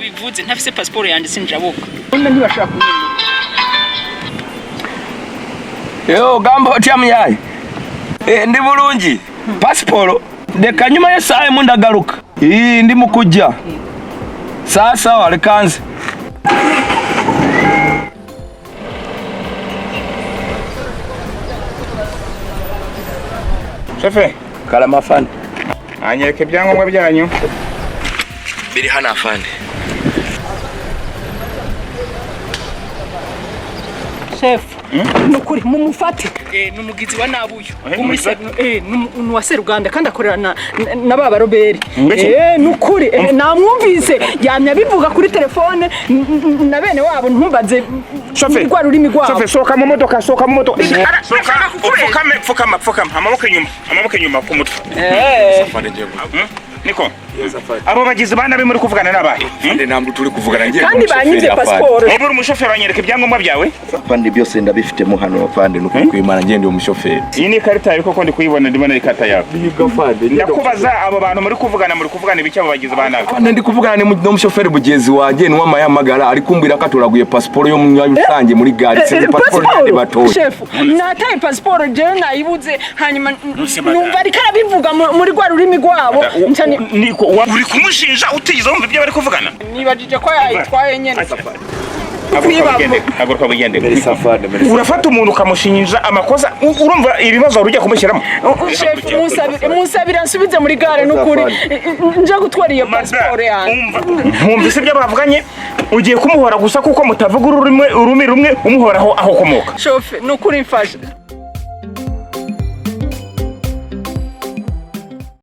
Ndabivuze, ntafise pasiporo yanjye sinjabuka. None ntibashobora kumenya. Yo, gamba otya muyayi? Eh, ndi bulungi. Pasiporo reka nyuma y'isaha imwe ndagaruka. Ii, ndi mu kujya. Sawa sawa, reka nze. Shoferi, Karama afande. Anyereka ibyangombwa byanyu. Biri hano, afande. Shefu, nukuri mumufate, ni umugizi wa nabi uyu. Eh, Wo muri ni uwa Seruganda kandi akorera na ba baroberi. Mbese? Nukuri namwumvise yamye abivuga kuri telefone na bene wabo, ntumbaze Shoferi, rwa rurimi rwabo. Shoferi, sohoka mu modoka, sohoka mu modoka. Sohoka, Ashaka kukureba. upfukame, pfukama, pfukama. Amaboko inyuma, amaboko inyuma ku mutwe. Afande, ngiye Hmm? Niko. Abo bagizi ba nabi muri kuvugana n'abahe? Afande, ntabwo turi kuvugana, ngiye Kandi banyibye pasiporo. Niba uri umushoferi, wanyereka ibyangombwa byawe? Afande, byose ndabifitemo hano, afande, nuko kwimana ngiye ndi umushoferi. Iyi ni ikarita yawe koko? Ndi kuyibona, ndimo ikarita yawe. Afande, Ndakubaza, abo bantu muri kuvugana ibiki, abo bagizi ba nabi? Afande, ndi kuvugana n'umushoferi mugenzi wanjye, niwe amayamagara ari kumbwira ko aturaguye pasiporo yo mu rusange muri gare. Sinzi pasiporo yandi batoye. Shefu, nataye pasiporo jewe, nayibuze, hanyuma Nuse madame. numva ariko arabivuga muri rwa rurimi rwabo. Niko, uri kumushinja utigeze wumva ibyo bari kuvugana? Nibajije ko yayitwaye nyene. Haguruka wigende, haguruka wigende. Merci, afande, merci. Urafata umuntu ukamushinja amakosa, urumva ibibazo wari ugiye kumushyiramo? Shefu, munsabire nsubize muri gare, nukuri nje gutwara iyo pasiporo yanjye. Ntumvise ibyo bavuganye? Ugiye kumuhora gusa kuko mutavuga ururimi rumwe, umuhora aho aho ukomoka. Shofe, nukuri mfasha.